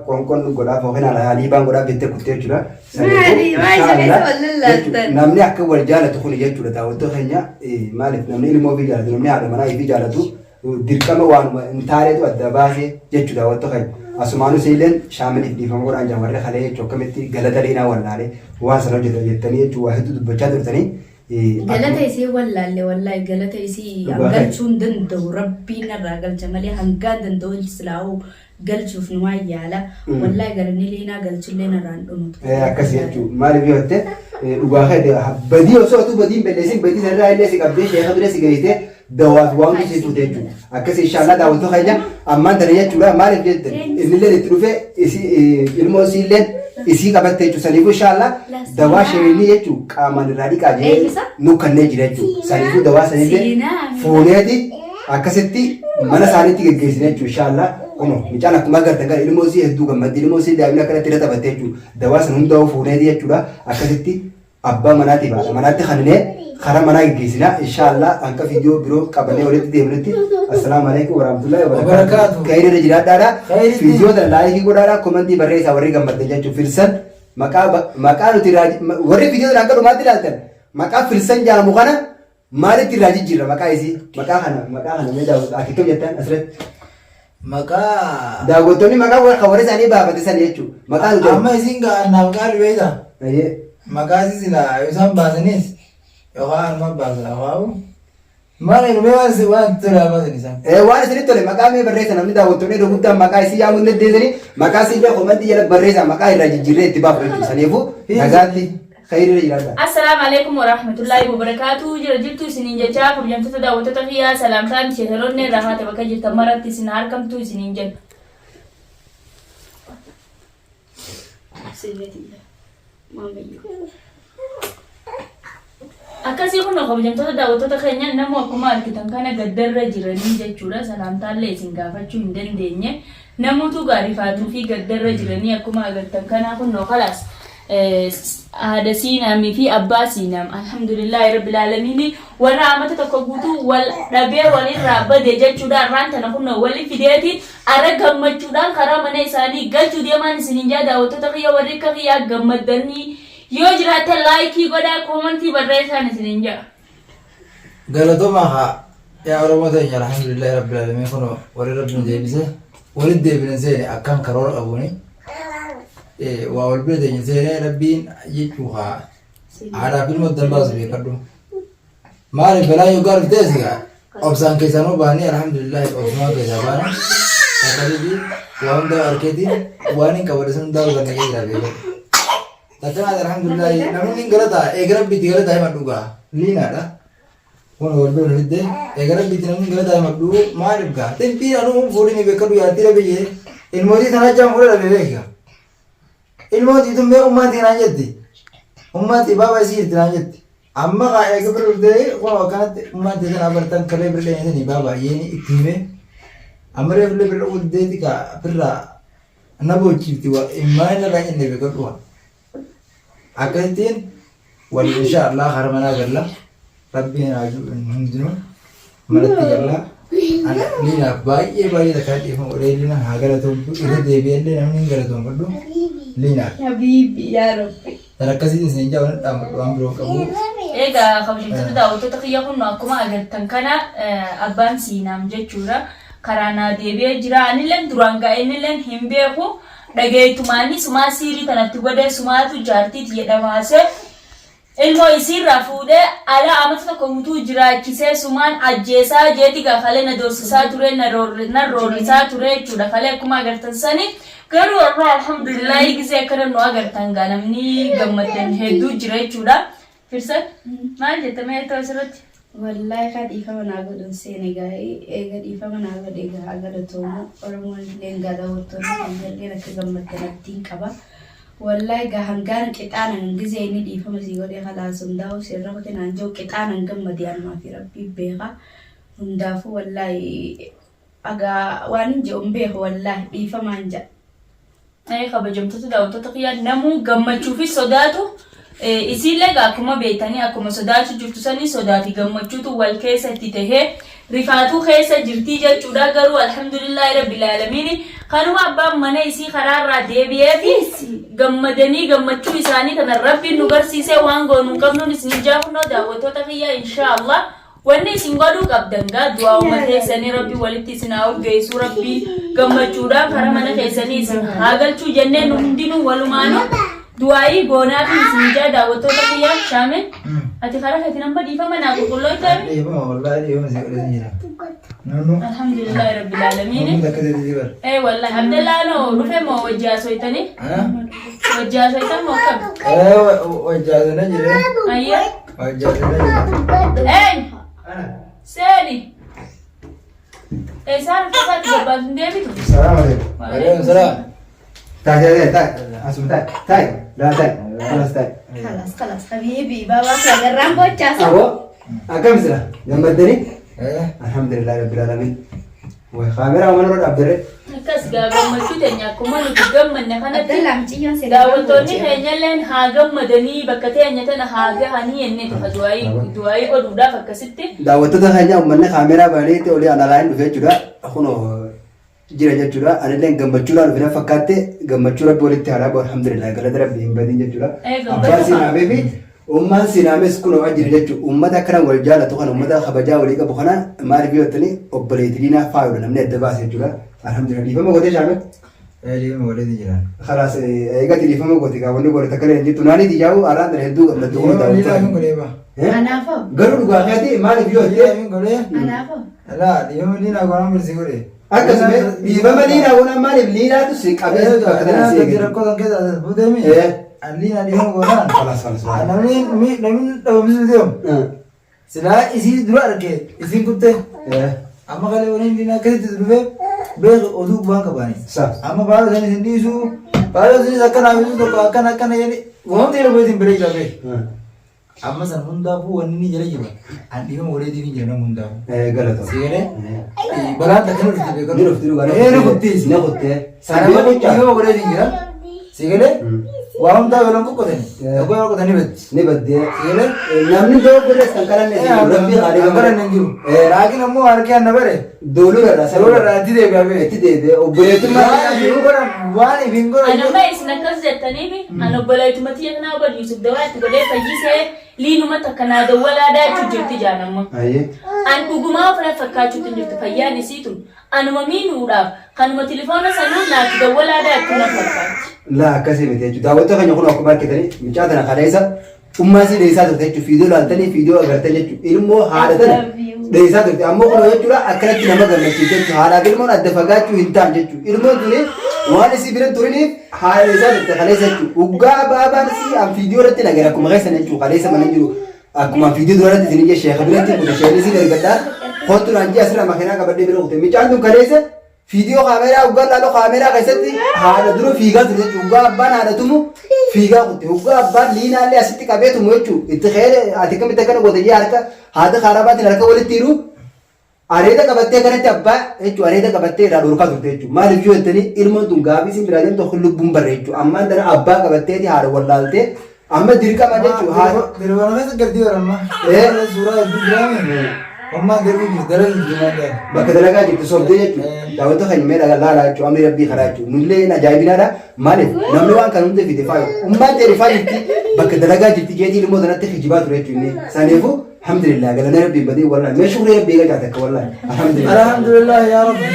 Qoonqoon godhaaf yookiin haliibaan godhaaf jettee kuttee jechuudha. Maali? Maal isa keessa wal lallaaltan? Namni akka wal jaalatu kun jechuudha daawwattoota keenya maaliif namni ilmoo ofii jaalatu namni haadha manaa ofii jaalatu dirqama waanuma hin taanetu adda baasee jechuudha daawwattoota keenya. Asumaanuu isiilleen shaamiliif dhiifama godhaan jaa warri kalee jechuudha akkamitti galata liinaa wallaalee waan sana hojjeta jettanii jechuudha waa hedduu dubbachaa turtanii. Galata isii wallaalle wallaahi galata isii Dhugaa galchuu hin danda'u rabbiin narraa galcha malee hangaan danda'u silaa'uu galchuuf numaa yaala wallaahi galanni liinaa galchullee narraa hin dhumatu. Akkas jechuun maaliif yoo jette dhugaa kee badii osoo atuu badii hin balleessin badii sanarraa illee si qabdee sheeka bira si geessitee dawaaf waan hundi si tuute jechuudha. Akkas inshaallah daawwattoota keenya ammaan tana jechuudha maaliif jette innillee itti dhufe ilmoo isiillee isii qabatte jechuudha. Saniifuu inshaallah dawaa sheeyinii jechuun qaamaan irraa dhiqaa jee nu kannee jira jechuudha. Saniifuu dawaa sanillee fuuneeti akkasitti mana isaaniitti geggeessine jechuudha inshaallah. Kunoo mucaan akkuma agartan kana ilmoo isii hedduu gammaddi ilmoo isii daa'imni akkanatti irra taphatte jechuudha. Dawaa san hundaa'uu fuuneeti jechuudha akkasitti abbaa manaatiif haadha manaatti kaninee karaa manaa geggeessina inshaallah hanga viidiyoo biroo qabannee walitti deemnutti assalaamu alaikum warahmatullahi wabarakaatu Wabarakaatu. kayri irra jiraadhaadha Khayritti. viidiyoo tana laayikii godhaadha komentii barreessaa warri gammaddan jechuun filsan maqaa maqaa nuti irraa warri viidiyoo tana hanga dhumaatti ilaaltan maqaa filsan jedhamu kana Maalitti irraa jijjiirra maqaa isii? Maqaa kana maqaa kana mee daawwattoota ati kam jettaan asirratti? Maqaa. Daawwattoonni maqaa warra kan warra isaanii baafate san jechuudha. Maqaa nuti Amma isin gaa naaf qaali beektaa? Ayyee. Maqaa isii silaa yoo isaan baasanis yookaan anuma baasa yookaan maali nu mee waan si waan tole haa baasan isaan. Waan isinitti tole maqaa mee barreessa namni daawwattoonni irra guddaan maqaa isii yaamuu hin dandeessanii maqaa isii illee komantii jala barreessa maqaa irraa jijjiirree itti baafnu jechuudha. Saniifuu nagaatti. Khayriirra jiraadhaa. Assalaamu alaikum warahmatullahi wabarakaatu jira jirtu isiniin jechaa kabajamtoota daawwattoota kiyyaa salaamtaan sheekeroonni irraa haate bakka jirtan maratti isin harkamtu isiniin jenna. Akkasii kun kabajamtoota daawwattoota keenya nama akkuma argitan kana gaddarra jiranii jechuudha salaamtaallee isin gaafachuu hin dandeenye namoota gaariifaatuu fi gaddarra jiranii akkuma agartan kanaa kunnoo kalaas haadha Siinaamii fi abbaa Siinaam alhamdulillaahi rabbil aalamiini warra amata tokko guutuu wal dhabee walirraa bade jechuudha arraan tana kunoo wali fideeti arra gammachuudhaan karaa mana isaanii galchuu deemaan isiniin jaa daawwattoota kiyya warri akka kiyyaa gammaddanii yoo jiraattan laayikii godhaa koomantii barreessaan isiniin jaa. Galatoomaa haa yaa Oromoo teenya alhamdulillahi rabbil aalamiin kunoo warri rabbi nu deebise walitti deebine seene akkaan karoora qabuuni waa wal bira teenya seene rabbiin jechuu haa haadhaaf ilmoo addan baasu beekadhu maali balaa yoo gaar dhuftees gaa obsaan keessaa nuu baanii alhamdulillahi obsumaan keessaa baana akkasitti waa hundaa arkeetiin waan hin qabadhe sun hundaa ganna jira beekadhu. Takkanaati alhamdulillahi namni hin galataa eega rabbiitti galataa himadhu gaa liinaadha. Kun wal bira fidde eega rabbiitti namni hin galataa himadhu maaliif gaa xinxii anuu fuudhini beekadhu yaartii dhabe jee ilmootii tanaa jaan fuudha dhabe beeka. Ilmootii tun mee ummaan naan jetti. Ummaan tii baaba isii jirti naan jetti. Amma kaa eega bira dhuftee kun akkanatti ummaan tii tanaa bartan kalee bira dheenyatanii baaba yeeni itti himee. Amma reefullee bira dhaquu diddeeti kaa firraa Na boochiifti wa immaan irraa hin jenne beekadhu wa. Akkasittiin wal insha Allah kara manaa galla. Rabbiin haa jiru hundinuu manatti galla. Ana liinaaf baay'ee baay'ee takkaa dhiifama godhee liinaan haa galatoomtu irra deebi'ellee namni hin galatoomfadhu liinaaf. Habiibi yaa Rabbi. Tan akkasiin isin jaa waan dhaammadhu waan biroo qabu. Egaa kabajamtoota daawwattoota kiyya kun akkuma agartan kana abbaan siinaam jechuudha. Karaa naa deebi'ee jira. Anilleen duraan gaa innilleen hin beeku. Dhageettumaani sumaa siirii tanatti godhee sumaatu jaartii tiyya dhamaasee ilmoo isiirraa fuudhee alaa amata tokko guutuu jiraachisee sumaan ajjeesaa jeeti gaa kalee na doorsisaa ture na roorrisaa ture jechuudha. Kalee akkuma agartan sani garuu irraa alhamdulillaahi gisee akkana nu agartan gaa namni gammaddan hedduu jira jechuudha. Firsan maal jette mee ta'u asirratti? Wallaahi kaa dhiifama naa godhun seene gaa'ii eega dhiifama naa godhe egaa haa galatoomu Oromoon illeen gaa daawwattoonni keenyalleen akka gammaddan abdiin qaba. Wallaahi gaa hangaan qixaanan gizee inni dhiifama sii godhee kalaas hundaa'uu sirra kute naan jiru qixaanan gammade anumaa fi rabbii beeka. Hundaafuu wallaahi agaa waan hin jedhu hin beeku wallaahi dhiifamaan jedha. Kabajamtoota daawwattoota kiyyaa namuu gammachuu fi sodaatu isiillee egaa akkuma beektanii akkuma sodaachuu jirtu sanii sodaa fi gammachuutu wal keessa itti tahee Rifaatuu keessa jirtii jechuudha garuu alhamdulillaahi rabbil aalamiini kanuma abbaan mana isii karaarraa deebi'eefi gammadanii gammachuu isaanii tana rabbiin nu garsiisee waan goonu hin qabnuun isin jaa kunoo daawwattoota kiyya inshaallah wanni isin godhuu qabdan gaa du'aa'uma keessanii rabbi walitti isin haa urgeessu rabbiin gammachuudhaan karaa mana keessanii isin haa galchuu jennee nu hundinuu walumaanuu du'aa'ii goonaa fi isin jaa daawwattoota kiyya shaamil ati karaa keetiin amma dhiifama naa qulqulloo ta'e. Dhiifama wallaahi dhiifama si godhee jira. Naannoo Alhamdulillahi rabbil aalamiin. naannoo takka ta'e bara. Eh wallahi Abdallah no dhufe moo wajji haasofitanii? Wajji haasoftan moo akkam? Eh wajjaasana jire. Ayya. Wajjaasana jire. Eh seeni. Eessaan uffataa gabbaatu hin deebitu? Salaam alaikum. Waalaikum salaam. Taa'e taa'e taa'e asuma taa'e taa'e laa taa'e alas taa'e. Kalas kalas habiibi baabaa kee bochaasa. Aboo akkam sira gammaddanii? Eh Alhamdulillah rabbil alamin. Way kaameraa mana irra dhaabdarre. Akkas gaa gammachuu teenya akkuma nuti gammanne kanatti Abdallah mucayyoon seera. daawwattoonni keenyalleen haa gammadanii bakka teenya tana haa gahanii jennee tufa du'aayii godhuudhaaf akkasitti. Daawwattoota keenya uummanni kaameraa baneetti olii alaa hin dhufe jechuudha. Kunoo jira jechuudha. Anillee gammachuudhaan dhufina fakkaatte gammachuu rabbi walitti haa dhaabu alhamdulillah galata rabbi hin badin jechuudha. Eh, gammachuu Abbaan sinaamee fi ummaan sinaames kunoo ajjira jechuudha. Uummata akkana wal jaalatu kana uummata kabajaa walii qabu kana maaliif yoo jettanii obboleetti diinaa faayudha namni adda baase jechuudha. Alhamdulillah dhiifama gootee shaamee. eh dhiifama godhee jira. Khalaas eegatti dhiifama goote gaa wanni godhe takka illee hin jirtu. Naanii dijaa'u arraan tana hedduu gammaddu kun Dhiifama liilaa hin daawwattoota. godhee ba. Anaafoo. Garuu dhugaa keetii maaliif yoo Liilaa jettee hin godhee. Anaafoo. Laa dhiifama liilaa godhaan bilisi godhee. Akkasuma dhiifama liinaa godhaan maaliif liinaatu si qabee bakka tana si eegale. Rakkoo kan keessa as buutee mi? Eh. Liinaa dhiifama godhaan. Khalaas khalaas. Namni namni dhabamsiisu deemu. Silaa isii dura arge isiin kutte. Amma kalee waliin diinaa akkasitti dhufee beeku oduu waan qabaani. Sa. Amma baay'ee isaanii isin dhiisu baay'ee isaanii akkana ibsu tokko akkana akkana jedhi wanti yeroo isin bira jira beeku. Amma san hundaafuu wanni inni jala jiru an dhiifama godheetiin hin jira nama hundaafuu. Galata. Si galee balaan takka nu dhufti beeku. Ni dhufti dhugaa. Ee ni kuttiis. Ni kuttee. Sana malee dhiifama godheetiin jira. Si galee waa hundaa yoo qoqqotani tokko yoo qoqqotani beetti. Ni baddee. Si galee. Namni dogoggores kan kadhanne si rabbii haalee Kan baranne hin jiru. Laakiin ammoo harki anna bare. Dooluu irraa Sababa irraa itti deebi'a beeku. Itti deebi'ee obboleettummaa Waan ifiin godhan waan ifiin godhan. Anamma isin akkas jettaniif an obboleettuma tiyya kanaa obbo Yusuf dawaa itti godhee fayyisee liinuma takka naa dawwalaa daachuu jirti jaanamma. Ayyee. An dhugumaa ofirra fakkaachuutti hin jirtu fayyaan isii tun anuma miinuudhaaf kanuma tilifoona sanuu naaf dawwalaa daachuu na fakkaatti. Laa akkasii miti jechuudha. Daawwattoota keenya kun akkuma argitanii mucaa tana kaleessa ummaa isii dheessaa turte jechuudha. Fiidiyoo ilaaltanii fiidiyoo agartan jechuudha. Ilmoo haadha tana dheessaa turte. Ammoo kun jechuudha akkanatti nama gammachiisa jechuudha. Haadhaaf ilmoon adda fagaachuu hin ta'an jechuudha. Ilmoon tuni waan isii bira hin turiniif haadha dheessaa turte kaleessa jechuudha. Uggaa baabaan isii an fiidiyoo irratti nagara akkuma keessan jechuudha. Kaleessa mana hin jiru. Akkuma fiidiyoo dura irratti isin ijja sheeka biratti kute sheekni isii dargadhaa. Kottu naan jee asirraa makiinaa qabadhee bira kute. Mucaan tun kaleessa Fiidiyoo kaameeraa hoggaa laaloo kaameeraa keessatti haadha dura fiigaa ture jechuudha. Hoggaa abbaan haadha tumu fiigaa kutte. Hoggaa abbaan liinaallee asitti qabee tumu jechuudha. Itti ka'ee ati akkamitti akkana goote jee harka haadha kaarabaatiin harka walitti hiru areeda qabattee kanatti abbaa jechuudha. Areeda qabattee irraa dhorkaa turte jechuudha. Maaliif yoo jettanii ilmoon tun gaafii isin biraa deemtu lubbuun barre jechuudha. Ammaan tana abbaa qabatteeti haadha wallaaltee Amma dirqama jechuun haadha. Dirqama keessa gadi baramma. Eh. Suuraa hedduu jiraame. Ammaa garuu jiru daran jiru maal jedhama. Bakka dalagaa jirtu sobdee jechuudha. Eh. Daawwattoota keenya mee dhagaa laalaa jechuudha. Amni rabbii karaa jechuudha. Nullee hin ajaa'ibinaadha. Maaliif namni waan kana hunda fide faayu. Ummaan ta'e rifaa jirti bakka dalagaa jirti jeetii ilmoo sanatti kijibaa ture jechuudha inni. Saniifuu alhamdulillah galanee rabbiin badee wallahi mee shukrii rabbii eegaa takka wallahi alhamdulillah. Alhamdulillah yaa rabbi.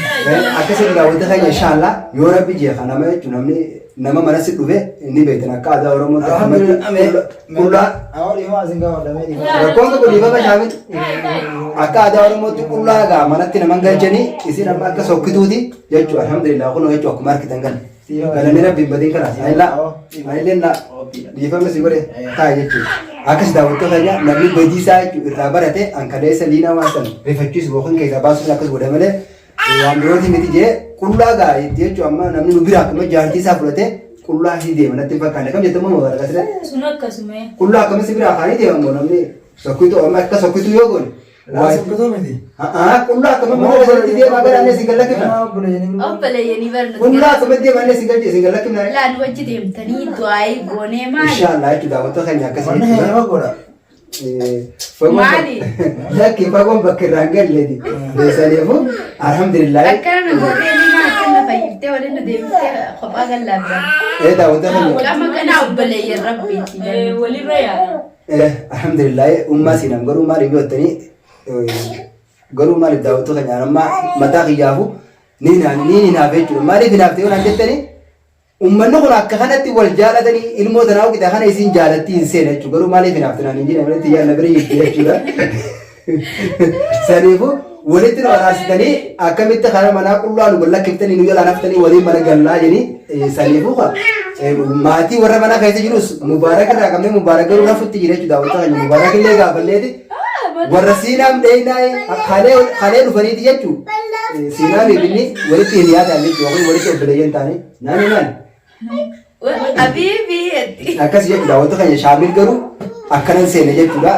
Akkasitti daawwattoota keenya inshallah yoo rabbi jee kanama jechuun namni nama mana si dhufe ni beektan akka aadaa Oromootti akkamatti qullaa Awwa dhiifama asin gaafadha mee dhiifama. rakkoon tokko dhiifama shaamit akka aadaa Oromootti qullaa gaa manatti naman galchanii isin amma akka sokkituuti jechuu alhamdulillah kunoo jechuu akkuma argitan kana galanni rabbiin badiin kana anillee anillee na dhiifama si godhe taa'e jechuudha. Akkas daawwattoota keenya namni badiisaa jechuudha irraa barate ankaleessa liinaa waan san rifachiisu yookiin keessaa baasuun akkas godhe malee Waan birooti miti jee qullaa gaa itti jechuun amma namni nu biraa akkuma jaartii isaa fudhatee qullaa isii deema natti hin fakkaanne kam jettu immoo magaalaa keessatti Sun akkasuma. qullaa akkamitti si biraa kaanii deema immoo namni sokkitu amma akka sokkitu yoo goone Laa sokkituu miti. Qullaa akkuma mana keessatti deema gara annee si gallakkifna. Obboleeyyanii barnoota. Qullaa akkuma deema annee si galche si gallakkifna. Laan wajji deemtanii du'aayii goonee maali? Inshaallah jechuudha daawwattoota keenya akkasii Manni jechuudha. heeyyama godha. Fagoon Maali? Lakki fagoon bakka irraa hin galleeti. Saniifuu alhamdulillah. Akkana nu gootee liinaa akkana fayyiftee waliin nu deebiftee kophaa gallaabda. Ee daawwattoota keenya. Amma kanaa obboleeyyan rabbiiti. Walirra yaala. Alhamdulillah ummaa siinam garuu maaliif yoo jettanii garuu maaliif daawwattoota keenya amma mataa kiyyaafu ni hinaaf jechuudha. Maaliif hinaafte yoo naan jettanii Ummanni kun akka kanatti wal jaalatanii ilmoo tanaa qixa kana isiin jaalatti hin seene jechuudha. Garuu maaliif hinaafte naan hin jenne malee tiyyaan na bira jirti jechuudha. Saniifuu walitti nu araarsitanii akkamitti karaa manaa qullaa nu gallakkiftanii nu jalaan haftanii waliin mana gallaa jedhanii saniifuu maatii warra mana keessa jirus mubaarak irraa qabnee mubaarak garuu rafutti jira jechuudha. Daawwattoota keenya mubaarak illee gaafanneeti warra siinaam dheeynaa'e kalee kalee dhufaniiti jechuudha. Siinaam ibinni walitti hiriyaa ta'an jechuudha. Yookiin walitti obboleeyyan ta'anii. Naani maali? Abiibii jetti. Akkas jechuudha. Daawwattoota keenya shaamil garuu akkanan seene jechuudha.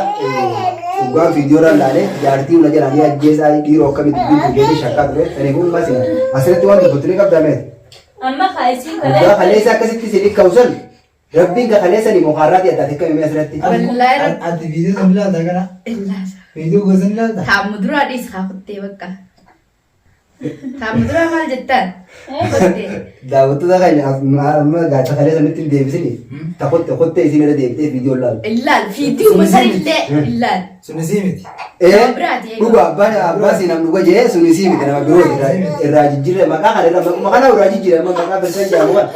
Dhugaan viidiyoo irra ilaalee jaartii hunda jalaa ni ajjeesaa dhiiroo akkamitti dubbiin jedhee shakkaa ture. Saniifuu ummaa seena. Asirratti waan dubbattu ni qabdaa meeti. Amma kaayisiin Dhugaa kaleessa akkasitti si dhikka'u san Rabbiin ka kaleessani moo kaarraati addaati akkami mee asirratti. Wallaahi rabbi. Ati viidiyoo san ilaalta kana? Illaasa. Viidiyoo gosa ilaalta? Taammu duraa dhiis haa kuttee bakka. Taammu duraa maal jettaan? Kuttee. Daawwattoota keenya amma gaacha kaleessa nutti hin deebisini. Ta kotte kottee isiin irra deebitee viidiyoo ilaalu. Illaal viidiyoo sanillee illaal. Sun isii miti. Ee Nama biraati egaa. dhuga abbaan abbaa siinam dhuga jee sun isii miti nama birooti irraa jijjiirre maqaa kana irraa maquma kana irraa jijjiirre amma maqaa bilsan jedhamu kana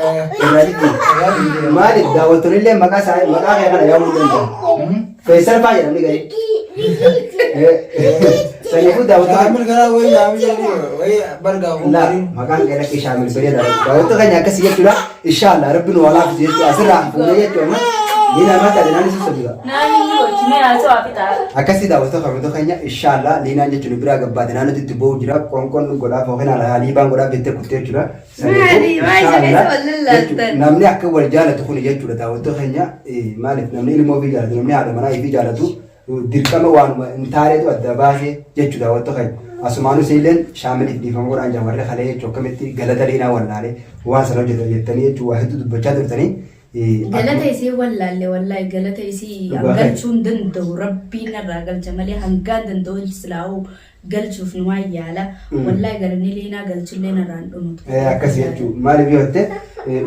irraa jijjiirre maaliif daawwattoonni illee maqaa isaa maqaa kee kana yaamuu hin danda'an Feesal faa jedhamni gari saniifuu daawwattoota Shaamil karaa wayii shaamil jedhanii wayii bargaa La maqaan kee lakki shaamil bareeda daawwattoota keenya akkasii jechuudha Inshallah rabbi nu walaa fidu jechuudha asirraa fuunee jechuudha amma ni namaa taate naani sossobiga. Naani ni hojii haasawaa fixaa. Akkasii daawwattoota kabajamtoota keenya inshallah liinaan jechuun biraa gabbaate naannootti itti boo'u jira qoonqoon godhaaf yookiin haliibaan godhaaf jettee kuttee jechuudha. Maali? Maal isa keessa wal lallaaltan? Namni akka wal jaalatu kuni jechuudha daawwattoota keenya maaliif namni ilmoo ofii jaalatu namni haadha manaa ofii jaalatu dirqama waanuma hin taanetu adda baase jechuudha daawwattoota keenya. Asumaanuu isinilleen shaamiliif dhiifama godhaan jira warri kalee jechuun akkamitti galata liinaa wallaalee waan sana hojjetan jettanii jechuun waa hedduu dubbachaa turtanii. Galata isii wallaalle wallaahi galata isii Dhugaa kee. galchuu hin danda'u rabbiin narraa galcha malee hangaan danda'u silaa'uu galchuuf numaan yaala wallaahi galanni liinaa galchullee narraa hin dhumatu. Akkas jechuun maaliif yoo jette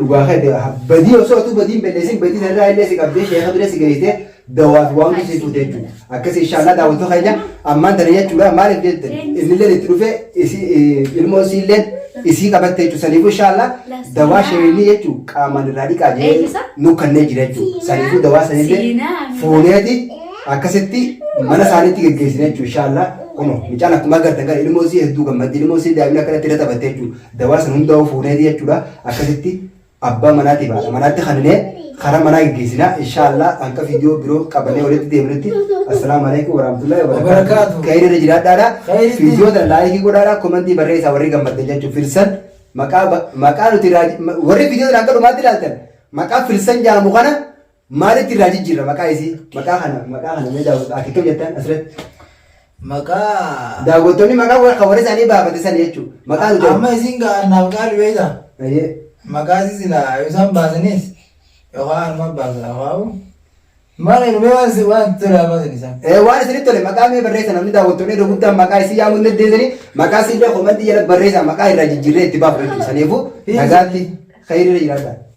dhugaa kee badii osoo atuu badii hin balleessin badii sanarraa illee si qabdee sheeka bira si geessitee dawaa fi waan si fuute jechuudha. Akkas inshallah daawwattoota keenya ammaan tana jechuudha maaliif jette innilleen itti dhufe ilmoo isiilleen isii qabatte jechuudha. Saniifuu inshallah dawaa sheeyinii jechuun qaamaan irraa dhiqaa jee nu kannee jira jechuudha. Saniifuu dawaa sanillee fuuneeti akkasitti mana isaaniitti geggeessine jechuudha inshallah. Kuno mucaan akkuma agartan kana ilmoo isii hedduu gammaddi ilmoo isii daa'imni akkanatti irra taphatte jechuudha. Dawaa san hundaa'uu fuuneeti jechuudha akkasitti Abbaa manaatiif haadha manaatti kaninee karaa manaa geggeessina inshaallah hanqa viidiyoo biroo qabannee walitti deemnutti assalaamu alaikum warahmatullahi wabarakaatu Wabarakaatu. kayri irra jiraadhaadha Khayritti. viidiyoo tana laayikii godhaadha komentii barreessaa warri gammaddan jechuun filsan maqaa maqaa nuti irraa warri viidiyoo tana hanga dhumaatti ilaaltan maqaa filsan jedhamu kana Maalitti irraa jijjiirra maqaa isii? Maqaa kana maqaa kana mee daawwattoota ati akkam jettaan asirratti? Maqaa. Daawwattoonni maqaa warra kan warra isaanii baafate sana jechuudha. Maqaa nuti Amma isin gaa naaf qaali beektaa? Ayyee. Maqaa isii silaa yoo isaan baasanis yookaan anuma baasa yookaan maal inni mee waan isin waan tole haa baasan isaan. Eh, waan isinitti tole maqaa mee barreessa namni daawwattoonni irra guddaan maqaa isii yaamuu hin dandeessanii maqaa isii illee komantii jala barreessa maqaa irraa jijjiirree itti baafnu jechuudha. Saniifuu nagaatti khayrii irra jiraadhaa.